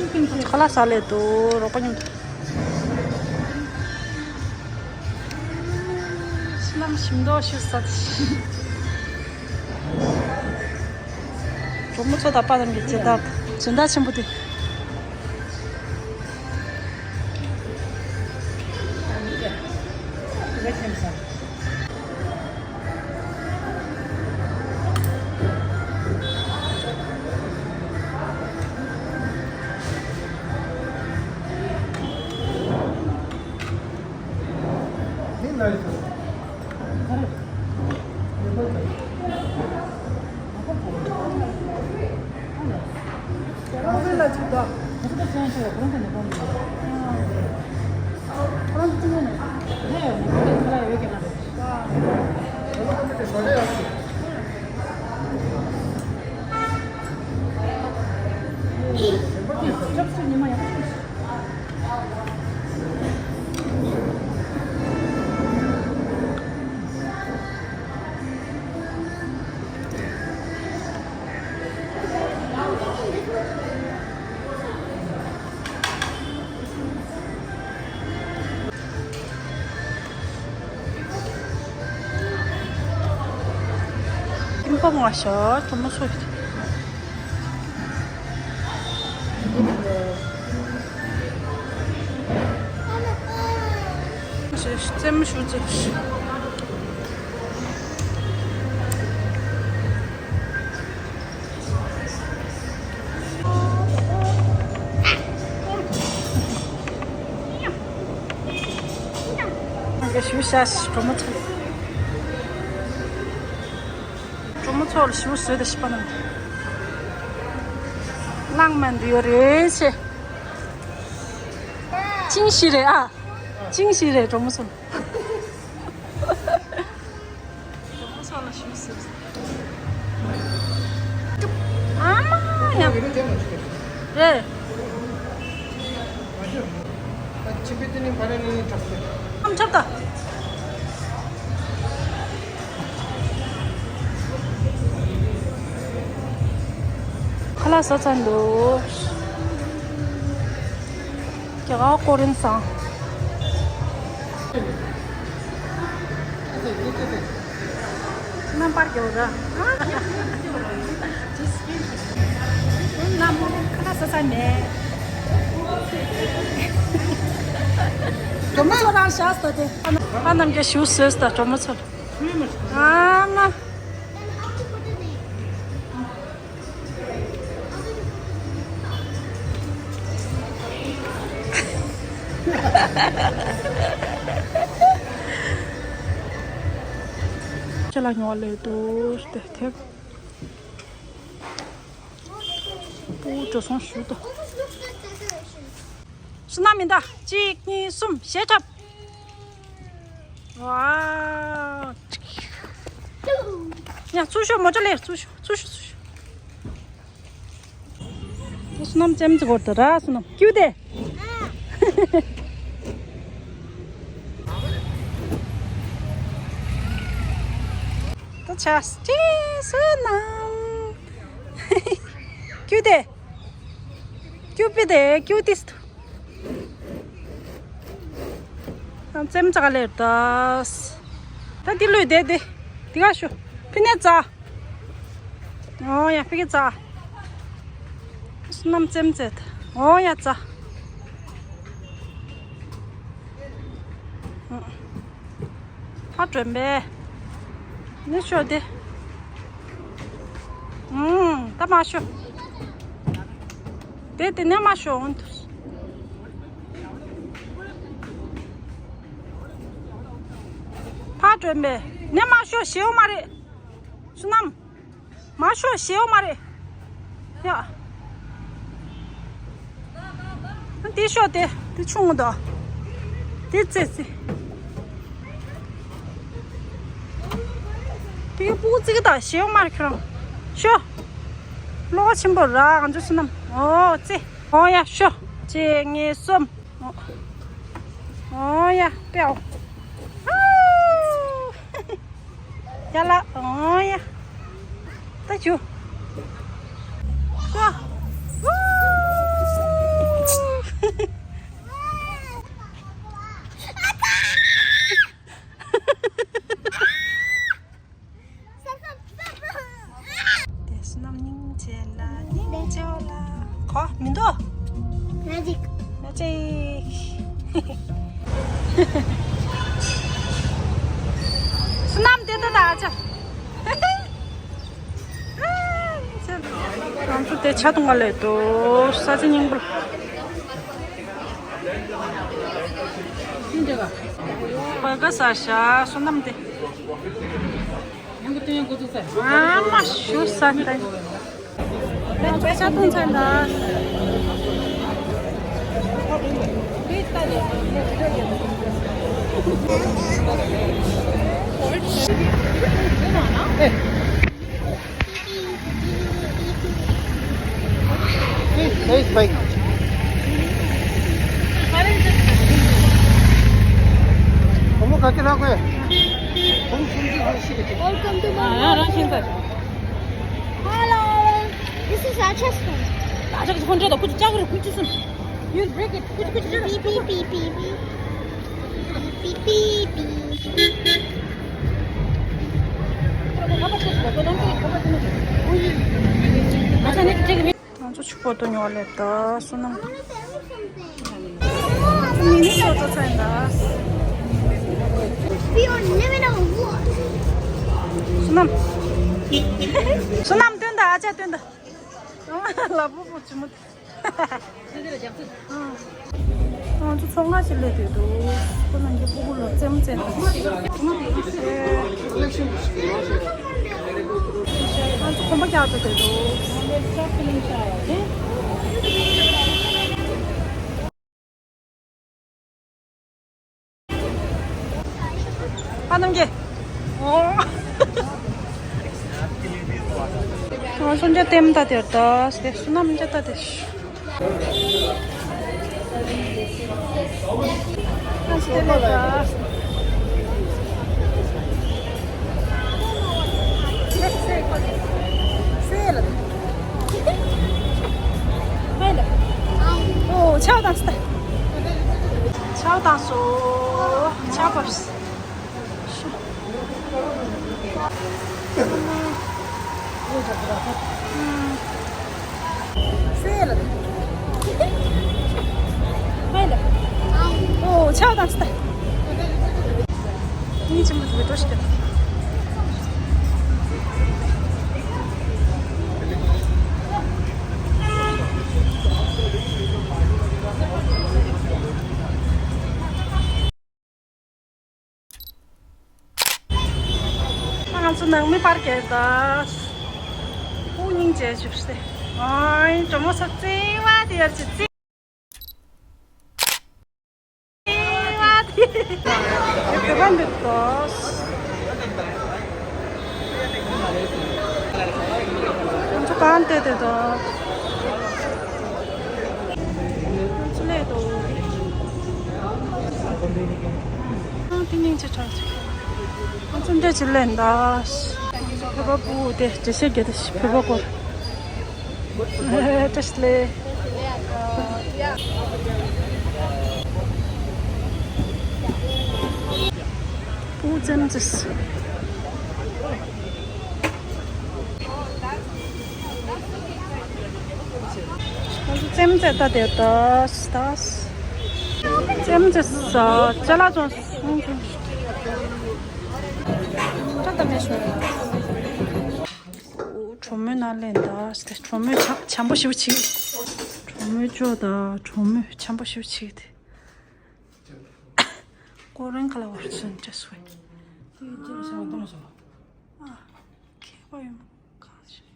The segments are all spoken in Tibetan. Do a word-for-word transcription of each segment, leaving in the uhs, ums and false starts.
ཁ་ལག་ཟ་ལེ་འདུག་རོགས་པ་མཉམ་དུ། ཕྱི་ལམ་ཞིམ་མདོག་ཞིག་ཟ། གྲོགས་མོ་ཚོ་དང་པ་རྣམས་ཀྱི་སྦྱིན་བདག་སྦྱིན་བདག་ཆེན་པོ་དེ། ཀིམ་པ་མ་ཤོ་ཀྲོ་མོ་ཤོ། རྩེད་མོ་ཞུ་རྩེ། ང་ཞུ་ཤ་ཞིག་གྲོགས་མོ་ཚོ། གྲོགས་མོ་ཚོ་ལ་ཞུ་བཟོས་ཏེ་ཤི་པ་ན། གླང་མ་འདི་ཡོད་རེད་ཤེ། ཅིང་ཞིག་རེད་ཨ། ཅིང་ཞིག་རེད་གྲོགས་མོ་ཚོ། གྲོགས་མོ་ཚོ་ལ་ཞུ་ཟེར། ཨ་མ་ཡ། རེད། ཨམ་ཁྲབ་ད། ཁ་ལག་ཟ་ཚར་འདུག་རྒྱ་གར་ཀོ་རིན་ཟ། རྣམ་པར་རྒྱལ་ར། རྣམ་པར་ཁ་ལག་ཟ་ས་མེད། རྒྱ་མ་ཚོ་རང་བཞག་ཟ་དེ། ཨ་རྣམས་ཀྱི་ཞུ་ཟོས་ད་གྲོགས་མོ་ཚོ། ཨ་མ། ཁྱེད་ལ་ཉོ་ལེ་དུ་སྟེ་ཐེབས། པུ་འགྲོ་སོང་ཞུ་དོ། སུ་ན་མི་འདའ། གཅིག་གཉིས་གསུམ་ཞེ་ཁྲབ། ཝའོ། ཡ་ཚུར་ཤོག་མོ་ཊ་ལེར་ཚུར་ཤོག་ཚུར་ཤོག་ཚུར་ཤོག་སུ་ནམ་ཙེམ་ཙི་གོར་ཏུ་ར་སུ་ནམ་ཀྱུ་དེ། ད་ཆ་སི་སུ་ནམ་ཀྱུ་དེ། ཀྱུ་པི་དེ་ཀྱུ་ཏིས་ཏུ། ཙེམ་ཙག་ལེར་ཏོས། ད་འདི་ལུས་བསྡད་དེ། འདི་ག་ཤོ། ཕི་ནས་ཙ། ཨོ་ཡ་ཕི་གི་ཙ། སུ་ནམ་ཙེམ་ཙེད། ཨོ་ཡ་ཙ། ཧ་དྲོན་པས། ནི་ཤོ་དེ། ཨུམ་ད་མ་ཤོ། དེ་དེ་ནས་མ་ཤོ་འོང་དུས། ཕ་དྲོན་པས་ནས་མ་ཤོ་ཞེའོ་མ་རེད། སུ་ནམ། མ་ཤོ་ཞེའོ་མ་རེད། ཡ། དེ་ཤོ་དེ་དེ་ཆུང་ངུ་དོ། དེ་ཙེ་ཙེ། དེ་སྤུ་གུ་ཙི་གི་ད་ཞེའོ་མ་རེད་ཁྱོད་རང་། ཤོ། བློ་ཆེན་པོ་ར་ང་ཚོ་སུ་ནམ་ཨོ་ཙེ། ཨོ་ཡ་ཤོ། གཅིག་གཉིས་གསུམ། ཨོ་ཡ་པེའོ། ཡ་ལ་ཨོ་ཡ། ད་ཅུ། ཤོ། འདུག Magic. Magic. བསོད་ནམས་དེ་ད་ད་ཨ་ཅག་ང་ཚོ་དེ་ཆ་གཏོང་ག་སླེབས་འདུག་ས་ཆ་སྙིང་པོ། བོད་ག་ས་ཤ་བསོད་ནམས་དེ། ཨ་མ་ཞུ་ས་ད། ང་ཚོ་ཆ་གཏོང་ཚར་འདུག Hey, nice bike. Welcome to my vlog. Hello. This is our chest. ད་ཅག་ཧོན་ཏྲེ་དང་ཁུ་ཅག་རུ་ཁུ་ཅི་སུན། You'll break it. ཁུ་ཅི་ཁུ་ཅི་ཅག་རུ། Beep, beep, beep, beep, beep. Beep, beep, beep. ང་ཚོ་ཕྱུག་པོ་ཏོ་ཉོ་ལེ་ད་བསོད་ནམས། ང་ཚོ་མི་ནི་ཤོ་ཏོ་ཚན་ད། We are living on wood. བསོད་ནམས། བསོད་ནམས་སྟོན་ད་ཨ་ཅག་སྟོན་ད། ལ་པོ་པོ་ཅི་མོ། ང་ཚོ་ཚོང་ཁང་ཞིག་སླེབས་བསྡད་འདུག་ཁོ་རང་གི་སྤུ་གུ་ལ་རྩེད་མོ་རྩེ་འདུག་ང་ཚོ་གོམ་པ་རྒྱག་འགྲོ་བསྡད་འདུག་ཨ་ནམ་གྱི། ཨོ། ང་ཚོ་འདྲ་ལྟད་མོ་ལྟ་དེར་ད་སེ་བསོད་ནམས་འདྲ་ལྟ་དེ། ཨ་སེ་ལེ་ད། སེ་ལེ། ཨོ་ཆའོ་དང་སྟ། ཆའོ་དང་སོ། ཆའོ་བབས། སེ་ལ། ཧའི་ལ། ཨོ་ཆའོ་དང་སྟ། ངའི་ཆེན་པོ་དེ་འགྲོ་ཞིག་ཀྱང་། ང་ཚོ་ནང་མི་པར་གྱི་ད། ཨུ་སྙིང་རྗེ་ཞིག་སྟེ། ཨོའི་གྲོ་མོ་ཚོ་བརྩེ་བ་དེ་ཡར་ཅི་བརྩེ། བརྩེ་བ་དེ། བོད་པ་འདུག་ཏོ། ང་ཚོ་གང་བལྟས་བལྟས་ཏོ། ང་ཚོ་ལས་ཏོ། ཨང་དེ་སྙིང་རྗེ་དྲག་ཅིག་ང་ཚོ་འདྲ་ཅིག་ལས་འདའ། བོད་པ་སྤུ་གུ་དེ་འདྲ་ཤེས་རྒྱ་དེ་བོད་པ་སྐོར། བཀྲ་ཤིས་བདེ་ལེགས། སྤུ་གུ་རྩེད་མོ་རྩེས། ང་ཚོ་རྩེད་མོ་རྩེ་ད་དེ་ད་ད། རྩེད་མོ་རྩེས། ཅ་ལག་བཙོང་། ད་ད་མེད་ཤོད། གྲོ་མོའི་ནང་ལེན་ད། གྲོ་མོའི་བྱམས་བྱམས་པོ་ཞེ་པོ་བྱེད། གྲོ་མོའི་ཅོ་ད་གྲོ་མོའི་བྱམས་པོ་ཞེ་པོ་བྱེད་དེ། ཀོ་རང་ཁ་ལ་བར་ཚུན་ཅེས་སུ། ཨ། ཁེ་པ་ཡོང་། གང་ཞིག་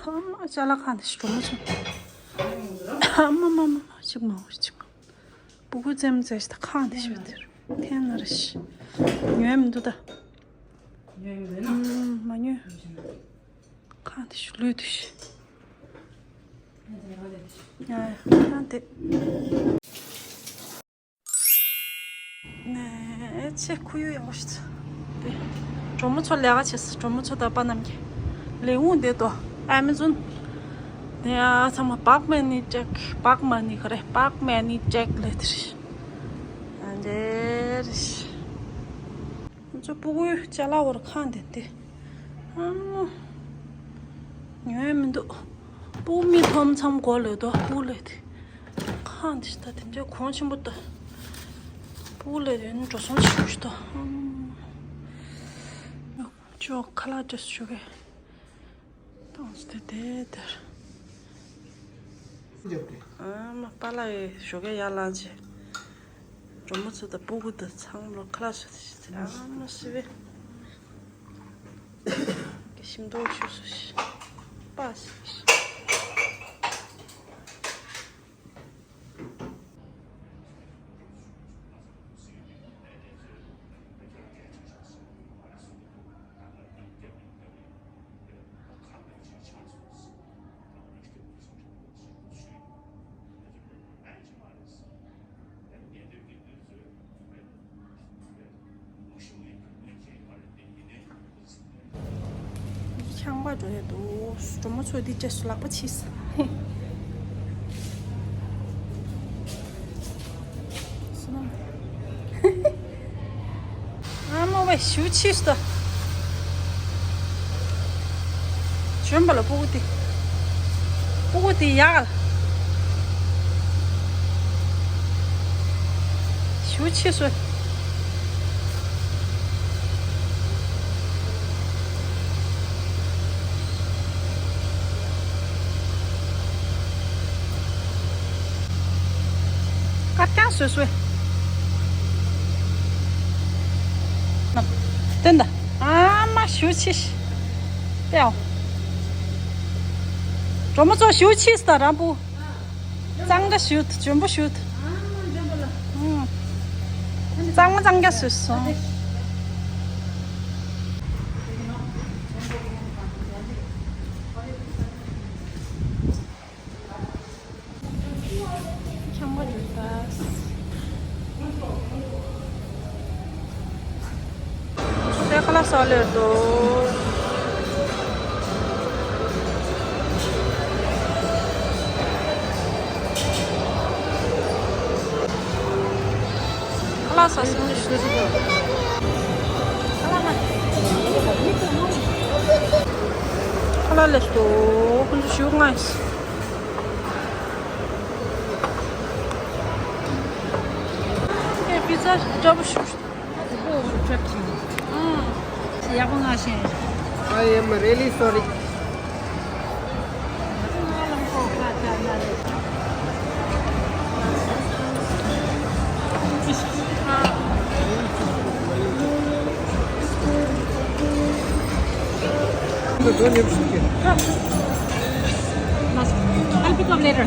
ཨ་མ་ཅ་ལག་ཁང་དེ་ཞིག་གྲོ་མོ་ཚོ། ཨ་མ་མ་མ་མ་ཅིག་མ་འོ་ཅིག་སྤུ་གུ་རྩེད་མོ་རྩེ་ཞིག་ད་ཁང་དེ་ཞིག་དེར་འཐེན་ན་རེ་ཞིག་ཉོས་མི་འདུག་ད། ཉོས་མི་འདུག་ན། ཨུམ་མ་ཉོས། ཁང་དེ་ཞིག་ལུས་དུ་ཞིག་ཡ་ཡ་ཁང་དེ། ནས་ཆེ་ཁུ་ཡུ་ཡག་པོ་ཞིག་ཚ། དེ། གྲོ་མོ་ཚོ་ལས་ཀ་བྱེད་ས། གྲོ་མོ་ཚོ་དང་པ་རྣམས་ཀྱི་ལས་ཁུངས་དེ་དོ། ཨེ་མེ་ཛོན། དེ་ཡ་ཚང་མ་བག་མེད་ནི་ཅེག་བག་མ་ནི་ག་རེ་བག་མེད་ནི་ཅེག་ལས་དེ་རེད། ཨ་འདྲེ་རེད། ཚོ་སྤུ་གུའི་ཅ་ལག་བོར་ཁང་དེ་དེ། ཨ་མ། ཉོས་མི་འདུག་སྤུ་གུ་མིག་ཕམ་མཚམས་གོ་ལོས་དོ་སྤུ་གུ་ལས་དེ། ཁང་དེ་ད་དེ་འདྲའི་གོང་ཆེན་པོ་ད། སྤུ་གུ་ལས་དེ་འགྲོ་སོང་ཆེན་པོ་ཞིག་ད། ཨ་མ། ཅོག་ཁ་ལག་འདྲ་སུ་ཞུ་གི། ཏང་སྟེ་དེ་དེར། ཨ་མ་པཱ་ལགས་ཞོགས་ཀས་ཡར་ལངས་རྗེས། གྲོགས་མོ་ཚོ་དང་སྤུ་གུ་དང་ཚང་མ་ཁ་ལག་བཟོས་ཏེ་བཞག་ཨ་མ་སི་བེ། ཞིམ་མདོག་ཞུ་སོ་ཞིག་པ་སི་བེ། ཆང་པ་འགྲོ་ཡ་འདུག་སྒྲོལ་མ་ཚོ་འདི་བཅས་སུ་ལག་པ་ཕྱིས། ཨ་མ་བས་ཞུ་ཕྱིས་སོ། བྱོན་པ་ལ་སྤུ་གུ་དེ། སྤུ་གུ་དེ་ཡག་ལ། ཞུ་ཕྱིས་སོ། དཀར་རྐྱང་བཟོས་སོ། སྟོན་ད། ཨ་མ་ཞུ་ཕྱིས། ཏེའོ། གྲོགས་མོ་ཚོ་ཞུ་ཕྱིས་ད་རང་བུ། གཙང་སྦྲ་ཞུ་ད་འཇོན་པོ་ཞུ་ད། གཙང་མ་གཙང་རྐྱང་བཟོས་སོང་། ཆང་པ་འདི་ལྟ། ཚོ་དེ་ཁ་ལག་ཟ་ལེར་འདུག་ཁ་ལག་ཟ་སེམས་ཤུགས་ཆེ། ཁ་ལག་ལས་འདུག་ཁོ་ཚོ་ཞུ་ང་ཡིན། ཨེ་པི་ཛ་འདྲ་པོ་ཞིག་ཨང་། ཡག་པོ་མངགས་ཤིང་། I am really sorry. I'll pick up later.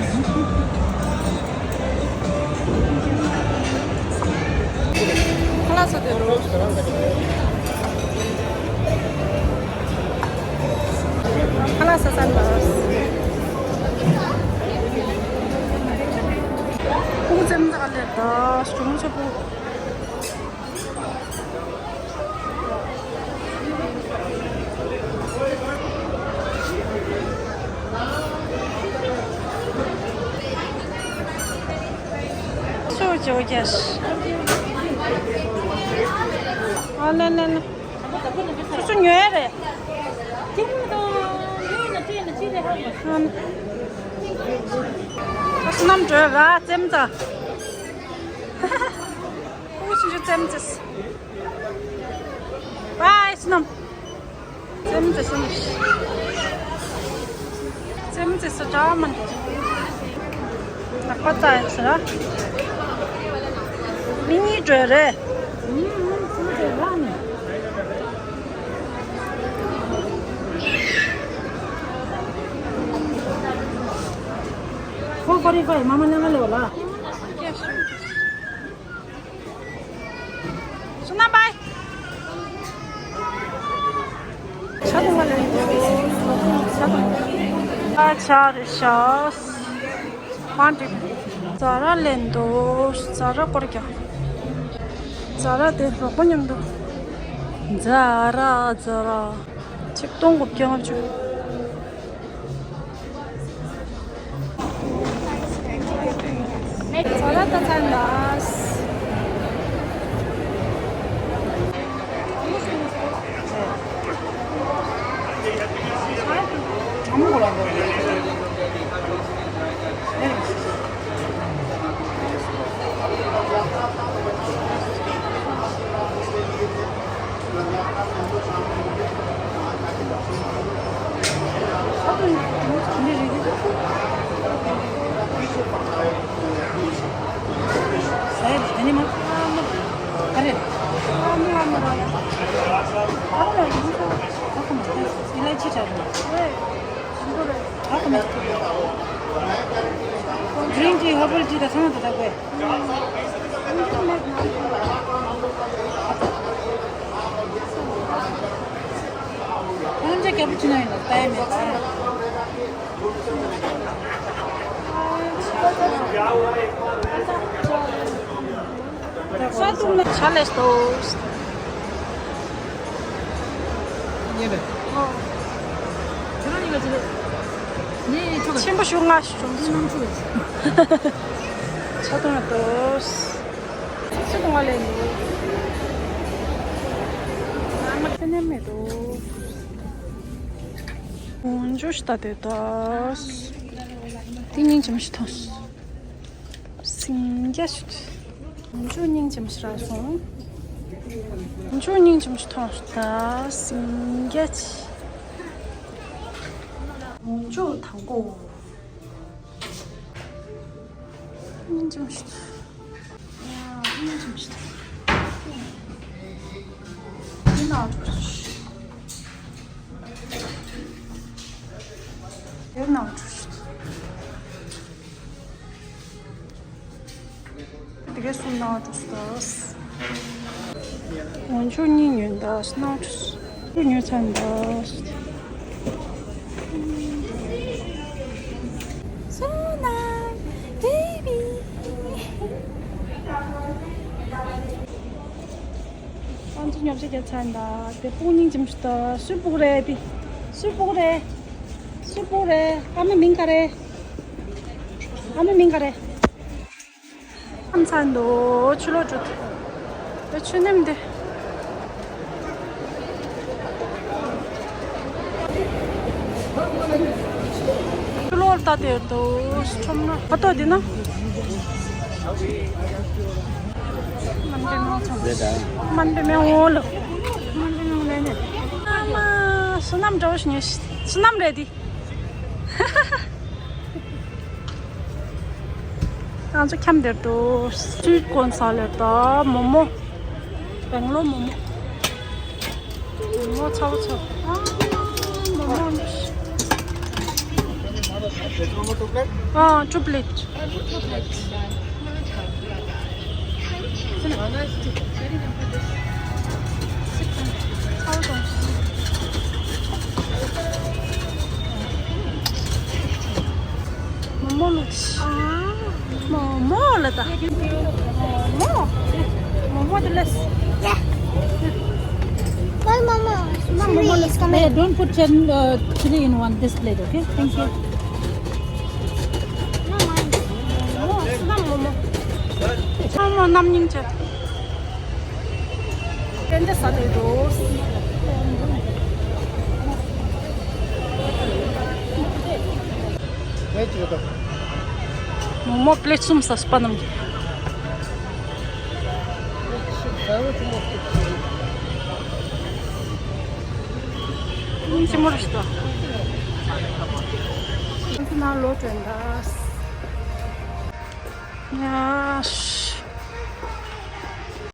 ཁ་ལག་ཟ་དེ་རོ། ཁ་ལག་ཟ་ས་ལ། ཁུང་ཙེམ་ཙག་ལེ་ད་སུམ་ཆ་པོ། སུ་ཇོ་རྒྱ་ཨ་ལེ་ལེ་ལེ། སུ་སུ་ཉོས་རེད། ཨ་སུ་ནམ་འགྲོ་ར་ཙེམ་ཙ། ཁུ་ཆུང་ཆུང་ཙེམ་ཙེས། བའི་སྣམ། ཙེམ་ཙེས་སྣམ། ཙེམ་ཙེས་སུ་གྲྭ་མ་འགྲོ། ལག་པ་བཙའ་ཡོད་ཟེར་ར། མི་གཉིས་འགྲོ་རེད། ཁོ་ཁོ་རི་ཁོ་ཡི་མ་མ་ན་མ་ལེ་བ་ལ། སུ་ན་བའི། ཆ་དུང་བ་ལེན་དུ། ཆ་དུང་། ཨ་ཆ་རེ་ཤ། མ་འགྲིག་ཛ་ར་ལེན་དུ། ཛ་ར་སྐོར་རྒྱག་ཛ་ར་དེ་རོགས་པ་མཉམ་དུ། ཛ་ར་ཛ་ར། ཆིག་སྟོང་དགུ་བརྒྱ་ལྔ་བཅུ། ཛ་ར་ད་ཚར་ལ། Drink tea, herbal tea ད་ཚང་མ་ད་ད་དགོས། ཁོང་ཚོ་cappuccino ཡིན་ལ་ད་ཡ་མེད་ཚང་། ཆ་ལས་ཏོ། ཆེན་པོ་ཞུ་ང་ཞུ། ཆ་ཏོ་ན་ཏོ། ཆ་ཏོ་ང་ལས་ནི། ང་ཁེ་ནེ་མེད་དོ། འོན་ཅོ་ཤི་ཏ་ཏེ་ཏོ། དེ་ཉིན་ཅམ་ཤི་ཐོང་། སིང་རྒྱ་ཞིག་འཇུ་སྙིང་རྗེ་མོ་ཞིག་རག་སོང་། འཇུ་སྙིང་རྗེ་མོ་ཞིག་མཐོང་སོང་ད། སིང་རྒྱ་ཆེ། འཇུ་དང་པོ། སྙིང་རྗེ་མོ་ཞིག་ཡ། སྙིང་རྗེ་མོ་ཞིག་འདི་ན་འགྲོ། འདི་ན་འགྲོ། དེ་གའི་སུ་ནང་དུ་སོ། ང་ཚོ་གཉིས་ཉོན་ད་སྣང་དུ་སུ་ཉོ་ཚན་ད། སོ་ན་བེ་བི། ང་ཚོ་ཉོ་ཆ་རྒྱག་ཚན་ད། དེ་སྤུག་སྙིང་རྗེ་མོ་ཞིག་ད། སུའི་སྤུག་རེད་དེ། སུའི་སྤུག་རེད། སུའི་སྤུག་རེད། ཨ་མའི་མིང་ག་རེད། ཨ་མའི་མིང་ག་རེད། ཨམ་ཚ་འདོ་ཆུ་ལོག་འགྲོ། ད་ཆུ་ནེམ་འདི། ཆུ་ལོག་ལྟ་དེར་འདོ་ཁྲོམ་ན་ཨ་ཏོ་འདི་ན། མན་པེ་མང་ཚང་། མན་པེ་མེ་འོ་ལོ། མན་པེ་མེ་འོ་ལེ་ནེ། ཨ་མ་བསོད་ནམས་འདྲ་བོ་ཞིག་ཉོས་ཤིག་བསོད་ནམས་རེད་འདི། ང་ཚོ་ཁྱམས་དེར་འདུག sweet corn salad དང་མོག་མོག་བེང་ལོར་མོག་མོག་མོག་མོག་ཚ་བོ་ཚ་བོ། ཨ། མོག་མོག་ཨ། two plate. མོག་མོག་ལ། མོག་མོག་ལ་ད། མོག་མོག་མོག་མོག་དེ་ལས། Why, Mama? Mama, Mama, let's come here. Don't put chil- uh, chili in one this plate, okay? Thank you. ཚང་མ་རྣམ་སྨིན་བྱས། དེ་འདྲ་ཟ་དེ་འགྲོ། མོག་མོག་པླེཊ་གསུམ་ཟ་སྤ་རྣམས་ཀྱི། ཅི་མོ་རེད་ཤི་ད། ང་ཚོ་ནང་ལོག་འགྲོ་ཡིན་ད། ཡ།